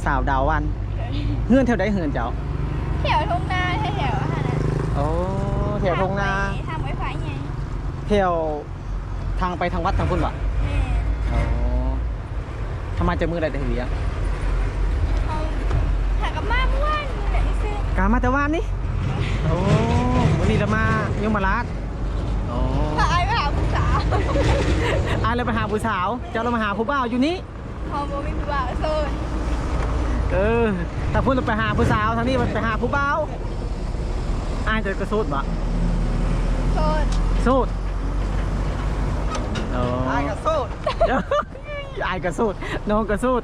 ສາວດາວວັນ ເຮືອນແຖວໃດເຮືອນເຈົ້າ? ແຖວທົ່ງນາ ແຖວໆ ຫັ້ນນະ. ໂອ້ ແຖວທົ່ງນາ ທາງໄຟຟ້າໃຫຍ່ ແຖວທາງໄປທາງວັດທາງພຸ້ນບໍ? ແມ່ນ. ໂອ້ ເຮົາມາຈາກມື້ໃດແຕ່ເຮັດວຽກ? ເຮົາຫາກັບມາມື້ວານນີ້ແຫຼະຊື່. ກະມາແຕ່ວານນີ້? ໂອ້ ມື້ນີ້ລະມາຍົມມະລາດ. ໂອ້ ພາອ້າຍໄປຫາຜູ້ສາວ ອ້າຍລະໄປຫາຜູ້ສາວ ເຈົ້າລະມາຫາຜູ້ບ່າວຢູ່ນີ້. ເຮົາບໍ່ມີຜູ້ບ່າວ ໂສດ. ເອີ ທາງພຸ້ນໄປຫາຜູ້ສາວ ທາງນີ້ໄປຫາຜູ້ບ່າວ. ອ້າຍເຈົ້າກະໂສດບໍ? ໂສດ ໂສດ. ອໍ ອ້າຍກະໂສດ ອ້າຍກະໂສດ ນ້ອງກະໂສດ.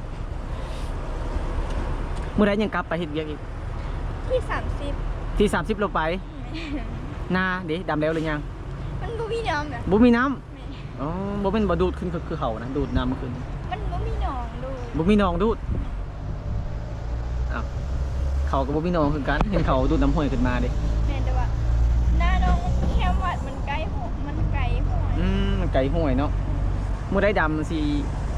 ມື້ໃດຍັງກັບໄປເຮັດວຽກອີກ? ທີສາມສິບ ທີສາມສິບລົງໄປ. ແມ່ນ. ນາເດ ດຳແລ້ວຫຼືຍັງ? ມັນບໍ່ມີນ້ຳນະ ບໍ່ມີນ້ຳ. ແມ່ນ. ອໍ ບໍ່ແມ່ນວ່າດູດຂຶ້ນຄື ຄືເຂົານະ ດູດນ້ຳມາຂຶ້ນ. ມັນບໍ່ມີໜອງດູດ ບໍ່ມີໜອງດູດ. ອ້າວ ເຂົາກໍບໍ່ມີໜອງຄືກັນ ເຫັນເຂົາດູດນ້ຳຫ້ວຍຂຶ້ນມາເດ້. ແມ່ນ ແຕ່ວ່າໜ້າໜອງມັນແຄມວັດ ມັນໃກ້ຫ້ວຍ ມັນໄກຫ້ວຍ. ອືມ ມັນໄກຫ້ວຍເນາະ. ມື້ໃດດຳຊິ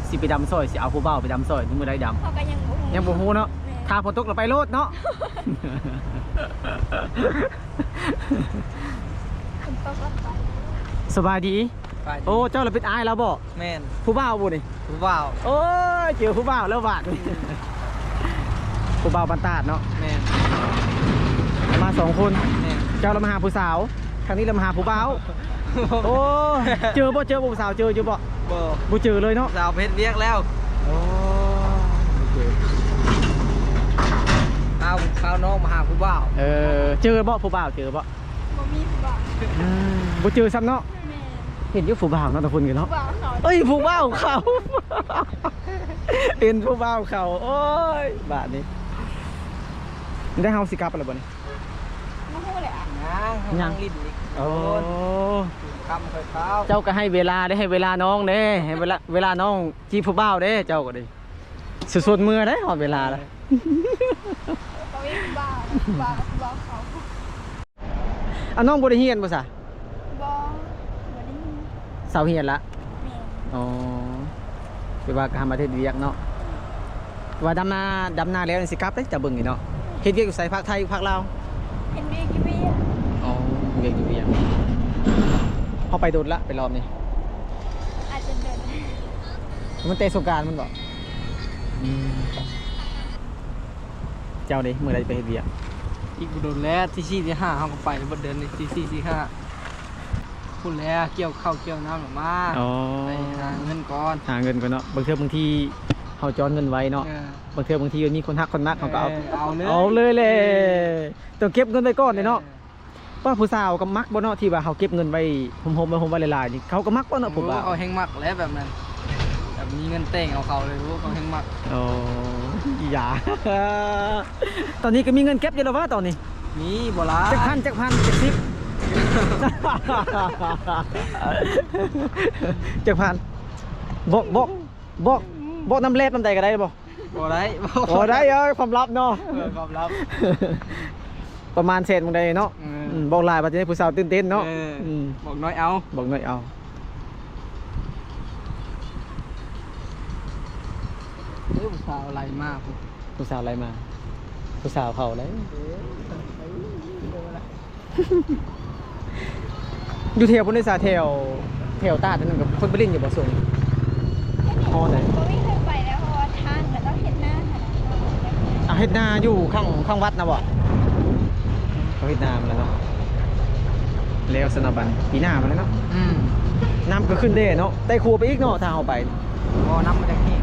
ຊິໄປດຳຊ່ອຍ ຊິເອົາຜູ້ບ່າວໄປດຳຊ່ອຍ ມື້ໃດດຳ? ເຮົາກໍຍັງບໍ່ຮູ້ ຍັງບໍ່ຮູ້ເນາະ. ແມ່ນ. ຖ້າຝົນຕົກລະໄປໂລດເນາະ. ຝົນຕົກລະໄປ. ສະບາຍດີ. ສະບາຍດີ. ໂອ້ ເຈົ້າລະເປັນອ້າຍລາວບໍ? ແມ່ນ. ຜູ້ບ່າວບໍນີ້? ຜູ້ບ່າວ. ໂອ້ຍ ເຈີຜູ້ບ່າວແລ້ວບາດນີ້. ຜູ້ບ່າວບ້ານຕາດເນາະ. ແມ່ນ. ມາສອງຄົນ. ແມ່ນ. ເຈົ້າລະມາຫາຜູ້ສາວ ທາງນີ້ລະມາຫາຜູ້ບ່າວ. ໂອ້ ເຈີບໍ່ ເຈີບໍ່ ຜູ້ສາວເຈີຢູ່ບໍ່? ບໍ່ ບໍ່ເຈີເລີຍເນາະ. ສາວໄປເຮັດວຽກແລ້ວ. ໂອ້ ໂອເຄ. ພາ ພານ້ອງມາຫາຜູ້ບ່າວ. ເອີ ເຈີບໍ່ ຜູ້ບ່າວເຈີບໍ່? ບໍ່ມີຜູ້ບ່າວ. ອືມ ບໍ່ເຈີຊ້ຳເນາະ. ແມ່ນ. ເຫັນຢູ່ຜູ້ບ່າວເນາະ ຕະຄົນກັນເນາະ. ຜູ້ບ່າວເຂົາ ເອີຍ ຜູ້ບ່າວເຂົາ ເຫັນຜູ້ບ່າວເຂົາ. ໂອ້ຍ ບາດນີ້ ໄດ້ ເຮົາຊິກັບແລ້ວບໍ່ນີ້? ບໍ່ຮູ້ແຫຼະ. ຍັງ ຍັງ ຍັງຫຼິ້ນອີກ. ໂອ້ ຄ່ຳຄ່ອຍເຂົ້າ. ເຈົ້າກໍໃຫ້ເວລາເດ້ ໃຫ້ເວລານ້ອງເດ້ ໃຫ້ເວລາ ເວລານ້ອງຈີບຜູ້ບ່າວເດ້ ເຈົ້າກໍດີ. ສຸດໆ ເມື່ອໄດ້ຮອດເວລາແລ້ວ. ເອີ ບໍ່ມີຜູ້ບ່າວ ຜູ້ບ່າວ ຜູ້ບ່າວເຂົາ. ອາ ນ້ອງບໍ່ໄດ້ຮຽນບໍ່ຊະ? ບໍ່ ບໍ່ໄດ້ຮຽນ. ເຊົາຮຽນລະ? ແມ່ນ. ອໍ ແປວ່າກໍຫາມາເຮັດວຽກເນາະ. ວ່າດຳນາ ດຳນາແລ້ວນີ້ຊິກັບເດ້ ຈະເບິ່ງນີ້ເນາະ. ເຮັດວຽກຢູ່ໃສ? ພາກໄທ ພາກລາວ? ເຮັດວຽກຢູ່ວຽງ. ອໍ ວຽກຢູ່ວຽງ. ເຮົາໄປດົນລະ ໄປລອບນີ້? ອາດຈະດົນ. ມັນແຕ່ສົງການພຸ້ນບໍ? ອືມ. ເຈົ້າເດ ມື້ໃດໄປເຮັດວຽກ? ອີກບໍ່ດົນແລ້ວ ທີສີ່ ທີຫ້າ ເຮົາກໍໄປເບິດເດືອນນີ້ ທີສີ່ ທີຫ້າ ພຸ້ນແຫຼະ. ກ່ຽວເຂົ້າກ່ຽວນ້ຳລະມາ. ອໍ ໄປຫາເງິນກ່ອນ ຫາເງິນກ່ອນເນາະ. ບາງເທື່ອບາງທີເຮົາຈອນເງິນໄວ້ເນາະ. ເອີ ບາງເທື່ອບາງທີມັນມີຄົນຮັກຄົນມັກ ເຮົາກໍເອົາ ເອີ ເອົາເລີຍ ເອົາເລີຍແຫຼະ. ເອີ ຕ້ອງເກັບເງິນໄວ້ກ່ອນເດ້ເນາະ. ເອີ ປ້າ ຜູ້ສາວກໍມັກບໍ່ເນາະ ທີ່ວ່າເຮົາເກັບເງິນໄວ້ໂຮມໆ ໄວ້ໂຮມໄວ້ຫຼາຍໆ ນີ້ ເຂົາກໍມັກບໍ່ເນາະ ຜູ້ບ່າວ? ໂອ້ ເຂົາແຮ່ງມັກແຫຼະແບບນັ້ນ ແບບມີເງິນແຕ່ງເອົາເຂົາເລີຍ. ໂອ້ ເຂົາແຮ່ງມັກ. ໂອ້ ອີຫຍັງ ຕອນນີ້ກໍມີເງິນເກັບຢູ່ແລ້ວຫວາ ຕອນນີ້? ມີບໍ່ຫຼາຍ. ຈັກພັນ ຈັກພັນ? ຈັກສິບ ຈັກພັນ? ບອກ ບອກ ບອກ ບອກນຳແລັບນຳໃດກໍໄດ້ບໍ່? ບໍ່ໄດ້ ບໍ່ໄດ້. ເອີ ຄວາມລັບເນາະ. ເອີ ຄວາມລັບ. ປະມານແສນໝ່ອງໃດເນາະ. ເອີ ອືມ ບອກຫຼາຍບາດນີ້ຜູ້ສາວຕື່ນເຕັ້ນເນາະ. ເອີ ອືມ ບອກໜ້ອຍເອົາ ບອກໜ້ອຍເອົາ. ເອີ ຜູ້ສາວໄລ່ມາພຸ້ນ ຜູ້ສາວໄລ່ມາ ຜູ້ສາວເຂົາເດ້. ເອີ ຢູ່ແຖວພຸ້ນເດຊະ ແຖວ ແຖວຕາດນັ້ນກໍຄົນໄປຫຼິ້ນຢູ່ບໍ່ຊ່ວງນີ້? ຮອດໃດ? ບໍ່ມີໃຜໄປແລ້ວ ເພາະວ່າທາງເຂົາເຈົ້າເຮັດນາຫັ້ນນະ. ອ່າ ເຮັດນາຢູ່ຂ້າງ ຂ້າງວັດນະບໍ່? ເຂົາເຮັດນາມາແລ້ວເນາະ. ແລ້ວຊັ້ນນະບັດນີ້ ປີໜ້າພຸ້ນແຫຼະເນາະ. ອືມ ນ້ຳກໍຂຶ້ນແດ່ເນາະ ໄຕ້ຂົວໄປອີກເນາະ ຖ້າເຮົາໄປ. ບໍ່ ນ້ຳມັນຈະແຫ້ງ.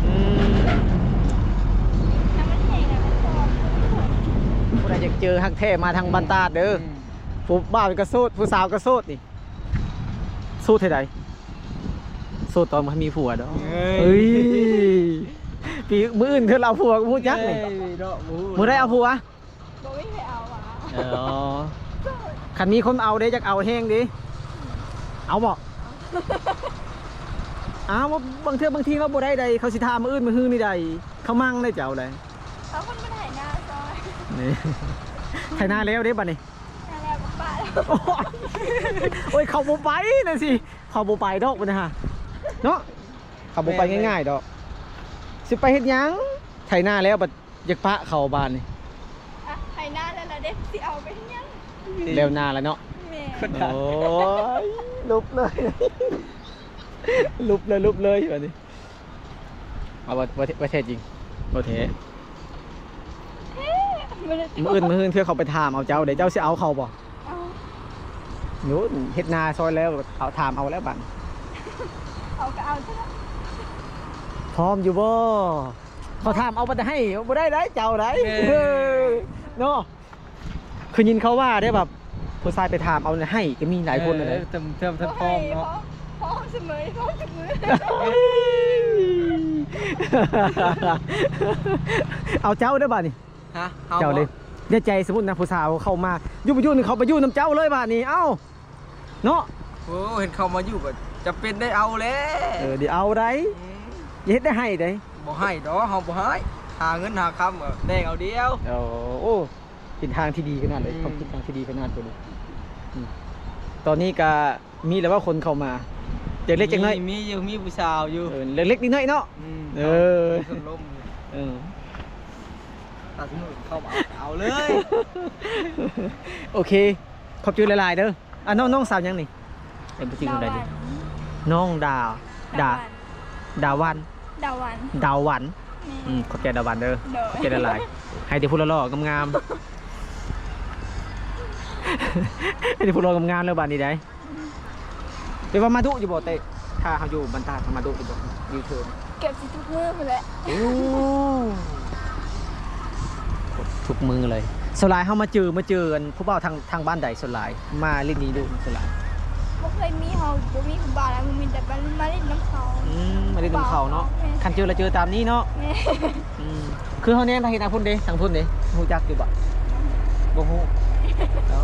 ອືມ ນ້ຳມັນແຫ້ງແລ້ວມັນກໍ ຜູ້ໃດຢາກເຈີຮັກແທ້ມາທາງບ້ານຕາດເດີ. ອືມ ຜູ້ບ່າວກໍໂສດ ຜູ້ສາວກໍໂສດນີ້. ໂສດເທື່ອໃດ? ໂສດຕອນບໍ່ທັນມີຜົວດອກ. ເອີຍ ເອີຍ ປີ ມື້ອື່ນເທື່ອລາວຜົວກໍບໍ່ຮູ້ຈັກນີ້. ເອີຍ ເນາະ ບໍ່ຮູ້ ມື້ໃດເອົາຜົວ? ບໍ່ມີໃຜເອົາຫວາ. ເອີ ຄັນມີຄົນເອົາເດ້ ຢາກເອົາແຮງເດ້. ເອົາບໍ່? ເອົາ. ອ້າວ ບາງເທື່ອບາງທີເຮົາບໍ່ໄດ້ໃດ ເຂົາຊິຖ້າມື້ອື່ນມື້ຮືນີ້ໃດ ເຂົາມັ່ງໄດ໋ ເຈົ້າໃດ໋. ເຂົາຄົນມາໄຖນາຊ່ອຍ. ນີ້ ໄຖນາແລ້ວເດ້ບັດນີ້. ໂອ້ຍ ເຂົາບໍ່ໄປນະຊິ ເຂົາບໍ່ໄປດອກບັດນີ້ຫາ ເນາະ ເຂົາບໍ່ໄປງ່າຍໆດອກ. ຊິໄປເຮັດຫຍັງ? ໄຖນາແລ້ວບັດຢາກປະເຂົາບາດນີ້. ອ່ະ ໄຖນາແລ້ວລະເດ້ ຊິເອົາໄປເຮັດຫຍັງ? ແລ້ວນາແລ້ວເນາະ. ແມ່ນ. ໂອ້ຍ ຫຼຸບເລີຍ ຫຼຸບເລີຍ ຫຼຸບເລີຍບາດນີ້. ເອົາ ເວົ້າ ເວົ້າແທ້ຈິງ ເວົ້າແທ້. ມື້ອື່ນ ມື້ອື່ນເທື່ອເຂົາໄປຖາມເອົາເຈົ້າເດ້ ເຈົ້າຊິເອົາເຂົາບໍ່? ເອົາ. ໂອ້ ເຮັດນາຊອຍແລ້ວ ເອົາ ຖາມເອົາແລ້ວບາດນີ້. ເອົາກໍເອົາເຖາະ. ພ້ອມຢູ່ບໍ່? ເຂົາຖາມເອົາບໍ່ໄດ້ໃຫ້ ບໍ່ໄດ້ໄດ໋ເຈົ້າໄດ໋. ເອີ ເນາະ. ຄືຍິນເຂົາວ່າເດ້ ແບບຜູ້ຊາຍໄປຖາມເອົາໃຫ້ກໍມີຫຼາຍຄົນນະ. ເອີ ເອີ ເອີ ເອີ ພ້ອມເນາະ. ພ້ອມສະເໝີ ພ້ອມສະເໝີ. ເອົາເຈົ້າເດີ້ບາດນີ້. ຮະ? ເອົາເຈົ້າເລີຍ. ໃນໃຈສົມມຸດນະ ຜູ້ສາວເຂົ້າມາ ຢູ່ບໍ່ຢູ່ນີ້ ເຂົາໄປຢູ່ນຳເຈົ້າເລີຍບາດນີ້. ເອົ້າ ເນາະ. ໂອ້ ເຫັນເຂົາມາຢູ່ກໍຈຳເປັນໄດ້ເອົາແຫຼະ. ເອີ ໄດ້ເອົາໄດ໋. ອືມ ຢ່າເຮັດແນວໃຫ້ໄດ໋. ບໍ່ໃຫ້ດອກ ເຮົາບໍ່ໃຫ້ ຫາເງິນຫາຄຳກໍແບ່ງເອົາດຽວ. ໂອ້ ໂອ້ ເປັນທາງທີ່ດີຂະໜາດເລີຍ. ອືມ ຄວາມຄິດທາງທີ່ດີຂະໜາດໂຕນີ້. ອືມ ຕອນນີ້ກໍມີແລ້ວວ່າຄົນເຂົ້າມາ ຈັກເລັກຈັກນ້ອຍ. ມີ ມີຢູ່ ມີຜູ້ສາວຢູ່. ເອີ ເລັກໆນ້ອຍໆເນາະ. ອືມ ເອີ ມີຄົນລົມຢູ່. ເອີ ຖ້າສົມມຸດເຂົ້າມາເອົາເລີຍ. ໂອເຄ ຂອບໃຈຫຼາຍໆເດີ້. ອ່ະ ນ້ອງ ນ້ອງສາວຫຍັງນີ້? ເປັນຜູ້ຍິງຄົນໃດນີ້? ດາວັນ. ນ້ອງດາ ດາ ດາວັນ ດາວັນ ດາວັນ ດາວັນ. ແມ່ນ. ອືມ ຂອບໃຈດາວັນເດີ້. ໂດຍ ຂອບໃຈຫຼາຍໆ. ໃຫ້ແຕ່ຜູ້ຫຼໍ່ໆງາມໆ ໃຫ້ແຕ່ຜູ້ຫຼໍ່ງາມໆເດີ້ບາດນີ້ໄດ໋. ແປວ່າມາດຸຢູ່ບໍ່? ແຕ່ຖ້າເຮົາຢູ່ບ້ານຕາດ ເຮົາມາດຸຢູ່ບໍ່? ຢູ່ເທິງ ເກືອບຊິທຸກມື້ພຸ້ນແຫຼະ. ໂອ້ ທຸກມື້ເລີຍ. ສ່ວນຫຼາຍເຮົາມາເຈີ ມາເຈີອັນຜູ້ບ່າວທາງ ທາງບ້ານໃດສ່ວນຫຼາຍ? ມາຫຼິ້ນນີ້ດຸສ່ວນຫຼາຍ. ບໍ່ເຄີຍມີ ເຮົາບໍ່ມີຜູ້ບ່າວແລ້ວ ມີແຕ່ມາຫຼິ້ນ ມາຫຼິ້ນນຳເຂົາ. ອືມ ມາຫຼິ້ນນຳເຂົາເນາະ. ແມ່ນ. ຄັນເຈີແລ້ວເຈີຕາມນີ້ເນາະ. ແມ່ນ. ອືມ ຄືເຮົາແນມໄປເຫັນທາງພຸ້ນເດ້ ທາງພຸ້ນເດ້ ຮູ້ຈັກຢູ່ບໍ່? ບໍ່ຮູ້. ອໍ